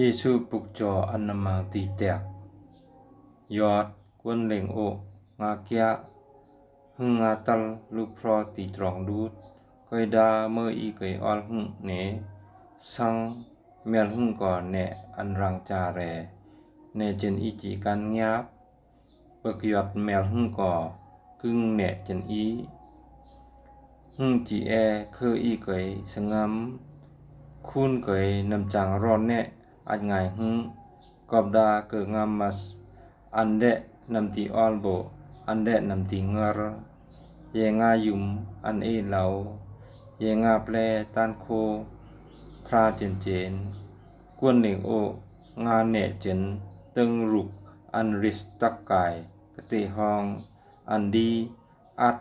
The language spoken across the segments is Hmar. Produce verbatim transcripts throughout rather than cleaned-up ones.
Jesu puk chaw an na mang ti tek. Yot, kuon leng o, nga kia, hung nga tal lu phro ti trong dut, koi da mơ i koi ol hung ne, sang, mel hung ko ne an rang cha re, ne chen i chi kan ngiap, bak yot mel hung ko, kung ne chen i. Hung chi e khơ i koi sangam, khun koi nam chang ro ne at ngai hung, kop da kơ ngam mas, an de nam ti ol bo, an de nam ti ngar. Ye nga yum, an e lau, ye nga ple tan kho, phra chen chen. Kuon leng o, nga ne chen, teng ruk, an ris tak kai, kate hong, an di, at,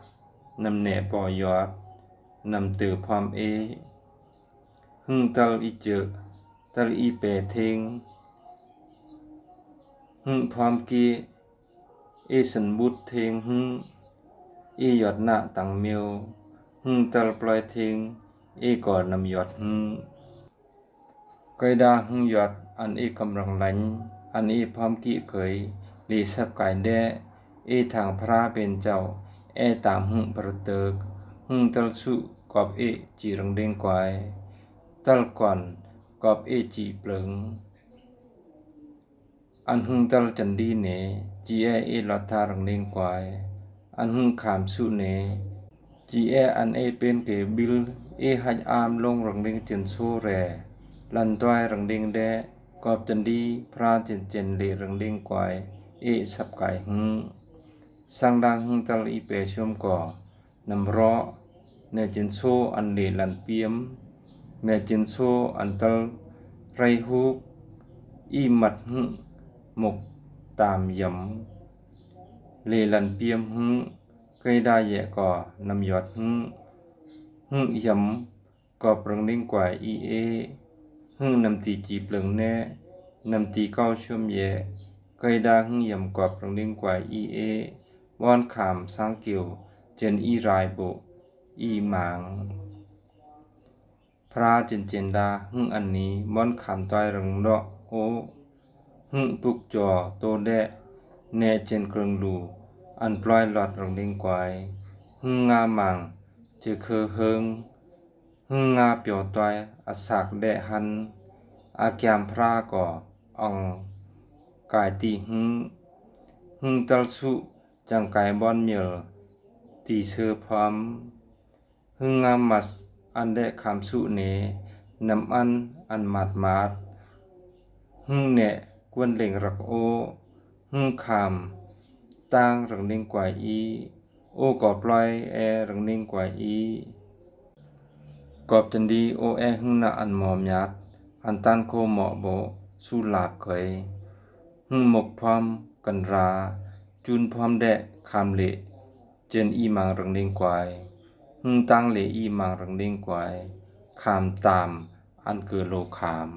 nam ne po yot, nam te phom e. Hung tal i chơ, tal i pe theng. Hung phom ki, e san but theng hung, e yot na tang miêu. Hung tal ploi theng, e ko nam yot hung. Koi da hung yot an e kam rang lanh, an e phom ki koi, le sap kai de, e thang phra pen chau, e tam hung phra tök, hung tal su kop e chi rang ding kuai, tal kon kop e chi pleng. An hung tal chan di ne, chi e e lot tha rang ding kuai, an hung kham su ne, chi e an e pen ke bil, e haj am long rang ding chen su re, lan tuai rang ding de, kop chan di, phra chen chen le rang ding kuai, e sap kai hung. Sang dang hung tal i pe siom ko, nam ro, ne chin su an le lan piam, ne chin su an tal rai huk, i mat hung, muk tam yam, le lan piam hung, koi da ye ko, nam yot hung, hung yam, kop rang ding kuai i e, hung nam ti chi pleng ne, nam ti kau siom ye, koi da hung yam kop rang ding kuai i e, won kham sang kiu, chen i rai bo, i mang. Phra chen chen da hung an ni, won kham tuai rang do o, hung puk chaw to de, ne chen kreng lu, an ploi lot rang ding kuai, hung nga mang, che khơ hung, hung nga pio tuai, a sak de han, a kiam phra ko, ong, kai ti hung, hung tal su, chang kai bon miel, ti sơ phom, hung nga mas, an de kham su ne, nam an, an mat mat, hung ne, kuon leng rak o, hung kham, tang rang ding kuai i, o ko ploi e rang ding kuai i. Kop chan di o e hung na an mo miat, an tan kho mo bo, su lap koi. Hung mok phom kan ra, chun phom de kham le, chen i mang rang ding kuai. Hung tang le i mang rang ding kuai, kham tam, an kơ lo kham.